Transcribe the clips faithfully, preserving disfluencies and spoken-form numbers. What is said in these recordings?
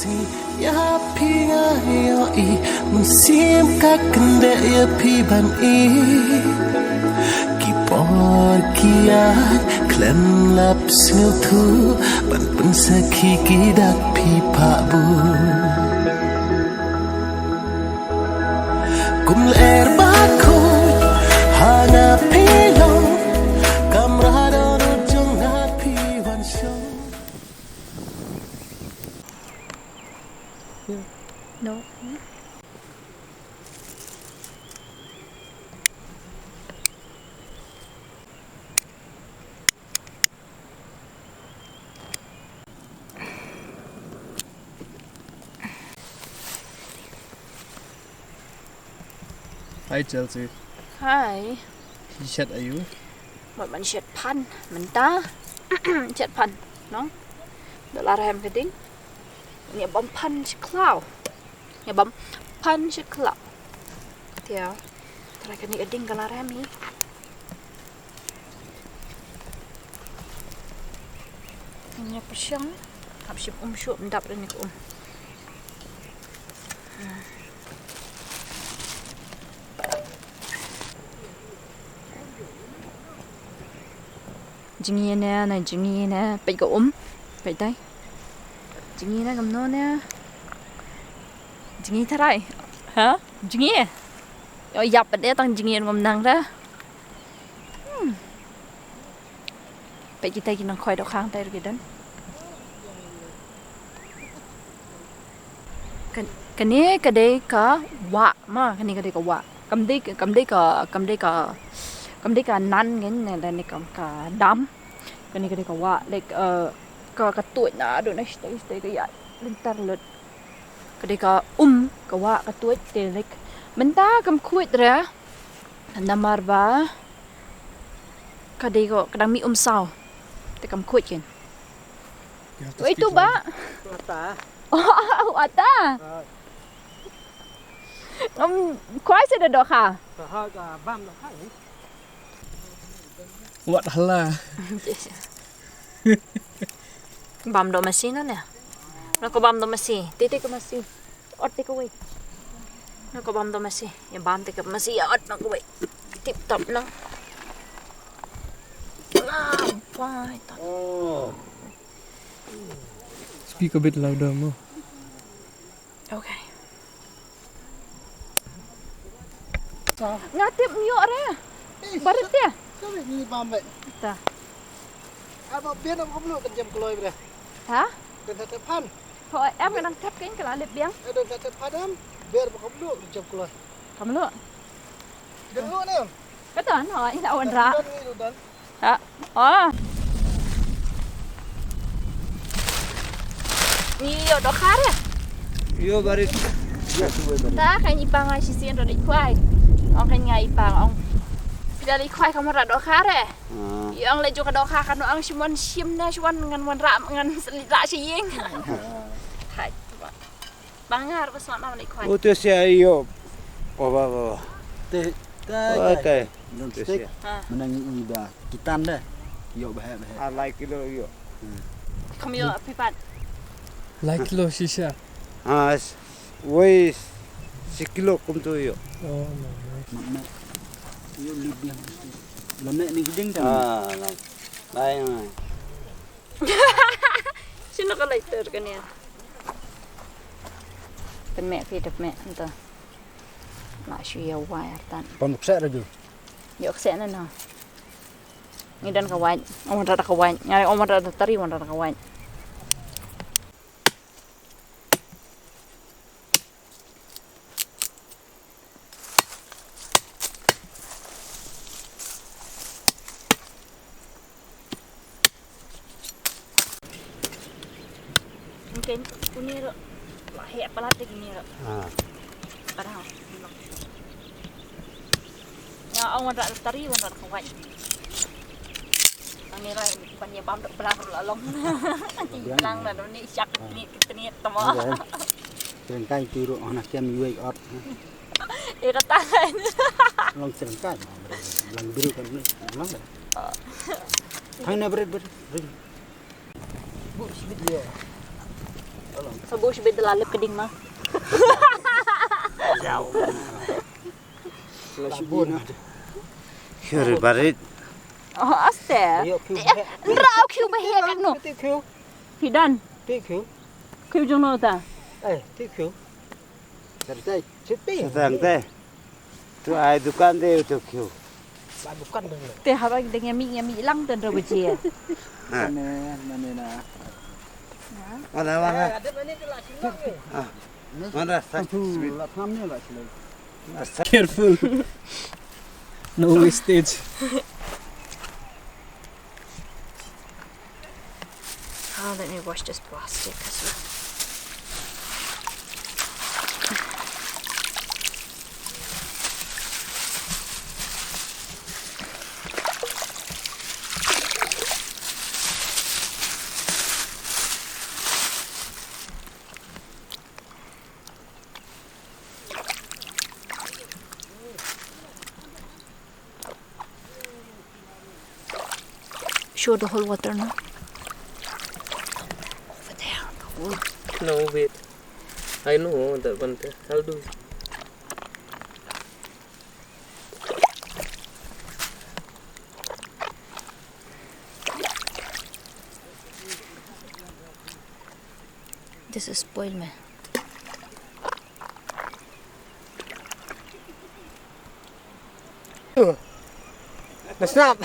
Ïa phi nga ïohi, mynsiem ka kyndeh ïa phi ban ïeit. Ki por ki ïaid khlem lap sngewthuh, ban pynsakhi ki dak phi phah bun. Kum lyer ba khuid ha nga phi long, kamra dohnud jong nga phi wan shong. No. Hi, Chelsea. Hi. Shet aïu? Mut ban shet phan mynta. Shet phan, no? Dola rhem ka ding. Ïa bam phan shi khlaw. Ïa bam phan shi khlaw. Tia. Tara kane ka ding ka la rhem hi. Ïa pyrshang. Hap shim um shuh, ym dap ïa ka um. Jngi ne, na jngi ne, peit ka um, peit dei. Jngi ne kumno ne. Jngi tharai. Ha? Jngi. Ïa, ïap pat de tang jngi ngam nang da. Hmm. Peit kita ki nongkhwai dohkha hangtai ruh ki don. Kan-, kane ka dei ka wah, ma, kane ka dei ka wah. Kam dei, kam dei ka, kam dei ka, kam dei ka nan ngen ne, ne ka, ka dam. Kane ka dei ka wah, like, uh, ka, ka tuid na, don't know, stay, stay, ka ïa lynter lut. Ka dei ka um, ka wah, ka tuid, te, like, mynta kam khuid re. Namar ba ka dei ko, ka dang mih um saw. Te kam khuid ken. Wei tu ba. Ata. Oh, ata. Ah. Ngam kwai se da dohkha. Ka ha ka bam dohkha ni. Wat hala. Bam doh masi no ne. No ko bam doh masi. Titi ko masi. Ot te kawei. Na ka bam da masi. Ïa bam te ka masi ïa ot na kawei. Tip top na. Ah, bai ta. Oh. Speak a bit louder, mo. Okay. Nga tip ym ïoh re. Barit te. Sabi ni bam bai. Ta. Aba bian am kablu kan jam kloi bre. Ha? Kan ta tep phan. Ho, em ka dang tep kein ka la lip biang. Em dang tep phan em. Biar ba kablu jam kloi. Kamlu. Dang lu ne. Ka don ho, ina wanrah. Dang lu don. Ha. Oh. Ngi ïoh dohkha re. Ïoh barit. Ta ka ngi pang ai shisien ruh da i khwai. Ong ka ngi ai pang ong. Phi da i khwai ka mut ra dohkha re. Ah. Ïa ong leh jong ka dohkha kan ong shimon shim na shimon ngan wanrah ngan rah sha ïing. Hai. Ba ngar ba smat ma leh khwai. Oh, te sia ïoh. Oh, ba, ba, ba. Te, te, oh, te. Te. Don stick. Ha. Menang i ba kitan deh. Ïoh ba heh, ba heh. Ah, lai kilo ïoh. Hmm. Kam ïoh phi pat. Lai kilo shisha. Ah, wei shi kilo kumtu ïoh. Oh, no, no. Mat, mat. Ïoh lip biang. Lam ne ni giding ta. Ah, lam. Lai, lai. Sino ka lighter ka nia. Pynmeh phi da pynmeh nta. Lah shu ïa wai artat. Pam kseh raju. Ïoh kseh na na. Ngi don ka wait. Wan rat ka wait. Ngai wan rat tari wan rat ka wait. Mungkin kuni ro lah hek palat deh kini ro. Ah. Padahal. Nga ong wan rat tari wan rat kawai. Ang ni lah ban ïa bam dok belang ro long. Belang na ni syak ni kini tama. Sengkai tu ro ana kem yuai ot. Eh, kata kan. Long sengkai. Lang biru kan ni. Lang dah. Thang na berit, berit, berit. Bu sibit dia. Sa bush bit la lip keding ma. Sure, barit. Oh, aste. Nrau kiu bahek ak no. Kiu. Hidan. Kiu. Kiu jong no ta. Eh, kiu. Sertai. Siti. Sertai. Tu ai dukan de tu kiu. Ba dukan de. Te haba deng ya mi ya mi lang ten ro biji. Ha. Mane, mane na. Mana, mana? Ah, mana? Careful. No wastage. Ah, let me wash this plastic as well. Show the whole water now. Over there, the whole. No, wait. I know that one. I'll do. This is spoil me. Nasnap.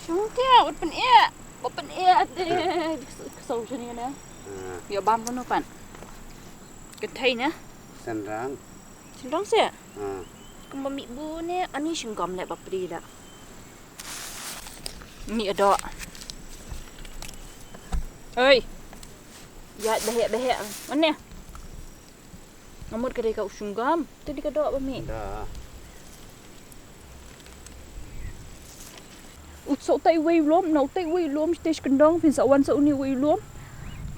Shong te, wat pen e, wat pen e te. Kesau shani ne. Ya bam kono pan. Kethei ne. Senrang. Senrang se. Kumba mi bu ne ani shinggam le bapri da. Ni ado. Oi. Ya behek behek. Mane? Ngamut ka dei ka u shinggam. Te di ka dok ba mi. Da. Ut sa utai wei u lum, na utai wei u lum, stage kendong, phin sa wan sa uni wei u lum.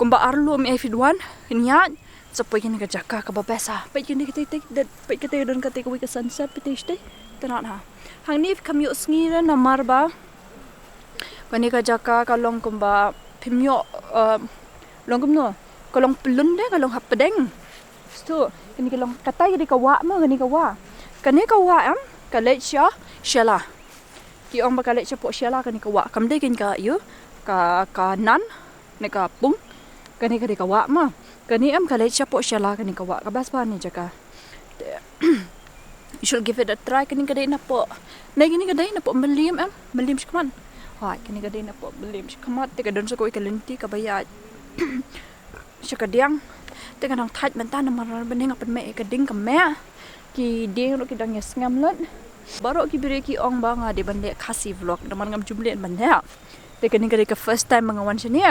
Kumba ar lum e phin wan, phin ïaid. Sa peit kane ka jaka kaba best ah. Peit kane ka tei tei, peit ka tei don ka tei kawei ka sunset, peit tei tei. Tynat ha. Hangne phim ïoh sngi re namar ba kane ka jaka ka long kumba phim ïoh, eh, long kumno? Ka long pyllun de, ka long hapdeng. Sto, kane ka long katai ka dei ka wah mo, kane ka wah. Kane ka wah em, ka leit sha Shella. Ki ong ba ka leit shapoh Shella kane ka wah. Kam dei kane ka ïa ka, ka nan ne ka pung. Kane ka dei ka wah ma. Kane em ka leit shapoh Shella kane ka wah. Ka best bha ne jaka. Te, you should give it a try. Kane ka dei napoh. Nai kane ka dei napoh Mylliem em. Mylliem shakhmat. Hai, kane ka dei napoh Mylliem shakhmat. Te ka don sa kawei ka lynti kaba ïaid sha ka diang. Te ka dang thait mynta namar ba nga pynmih ïa ka ding ka meh. Ki dieng ruh ki dang ïa sngem lut. Baroh ki briew ki ong ba nga dei ban leh Khasi vlog namar ngam ju leh ban leh. Te kane ka dei ka first time ba nga wan shane.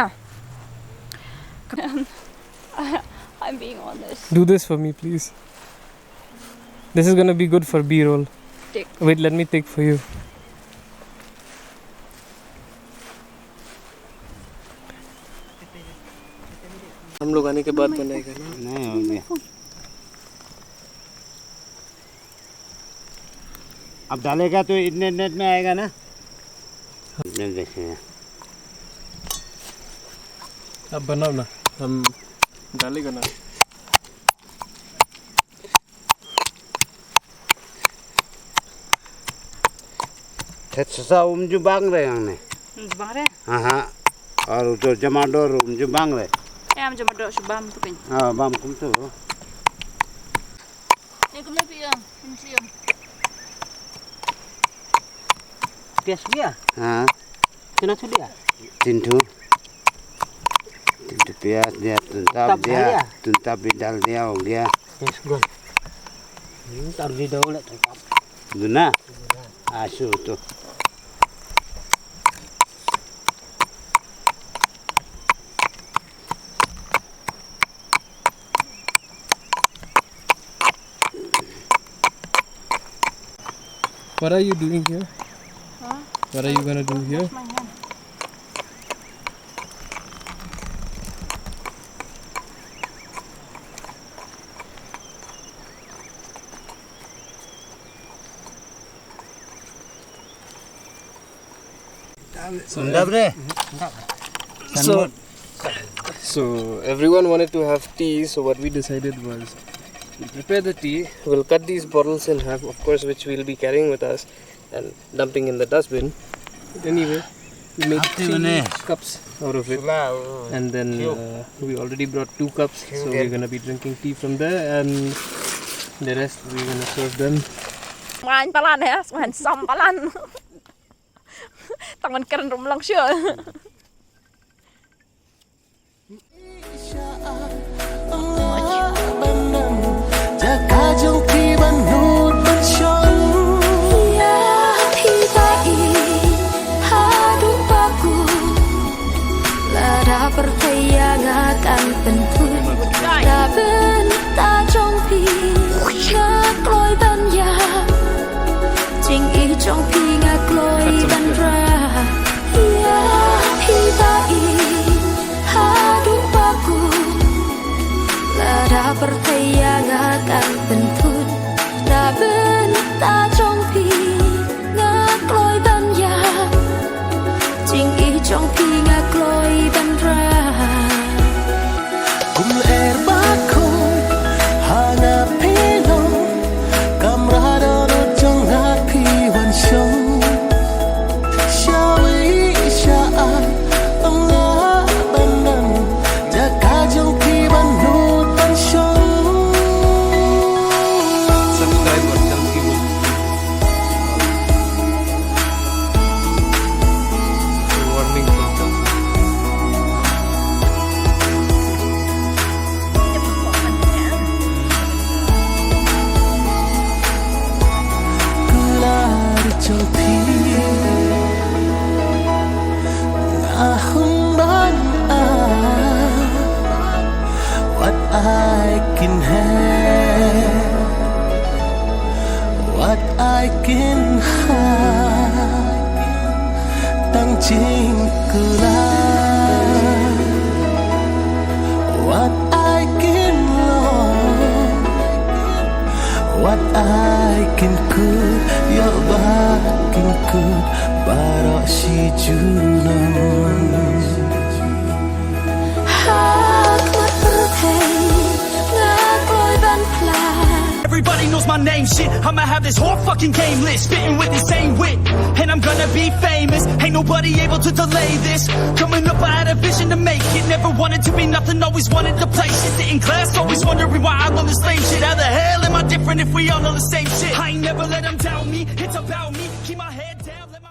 I'm being honest. Do this for me, please. This is gonna be good for B-roll. Take. Wait, let me take for you. हम लोग आने के बाद बनाएगा ना? नहीं, हो गया। अब डालेगा तो इतने नेट में आएगा ना? मैं देखेंगे। अब बनाओ ना, हम डालेगा ना। Thet sa um ju bang re yang ne. Um ju bang re? Aha. Ar uto jamador um ju bang re. Em jamador shu bam tu kan. Ah, bam kum tu. Ni kum ni pi yang, kum si yang. Pias dia? Ha. Kena tu dia? Tintu. Tintu pias dia, tuntap dia. Tuntap dia. Tuntap bidal dia, oh dia. Yes, good. Hmm, tar di dau le tuntap. Duna. Asu tu. What are you doing here? Huh? What are you gonna do here? Wash my hand. Sundap deh. So, so everyone wanted to have tea, so what we decided was we'll prepare the tea, we'll cut these bottles in half, of course, which we'll be carrying with us and dumping in the dustbin. But anyway, we made three cups out of it. And then uh, we already brought two cups, so we're gonna be drinking tea from there, and the rest we're gonna serve them. Sngewbha palat eh, sngewbha sam palat. Tang ban kren rum lang shuh. Jaka jong phi ban nud ban shong. Ïa phi ba i haduh ba kut. Lada pyrthei ïa nga kan pynthut. Da bynta jong phi nga kloi ban ïap. Jingïeit jong phi nga kloi ban rah. Ïa phi ba i haduh ba kut. Lada pyrthei ïa nga kan pynthut. Da bynta jong phi nga kloi ban ïap. Jingïeit jong phi nga kloi ban rah. Kum lyer ba khot ha nga phi long. Kamra dohnud jong nga phi wan shong. Sha wei sha ar ym lah ban don. Jaka jong phi ban nud ban shong. Subscribe or tell people. Warning from Chelsea. Kular jong phi nga hum ban ah. What I can have, what I can have. Tang jingkular. What I can long, what I can kut, ïoh ba kin kut baroh shi junom. Ha khmat pyrthei nga kloi ban phla. Everybody knows my name, shit. I'ma have this whole fucking game list. Spitting with the same wit, and I'm gonna be famous. Ain't nobody able to delay this. Coming up, I had a vision to make it. Never wanted to be nothing, always wanted to play shit. Sitting class, always wondering why I learn the same shit. How the hell am I different if we all know the same shit? I ain't never let 'em doubt me. It's about me. Keep my head down. Let my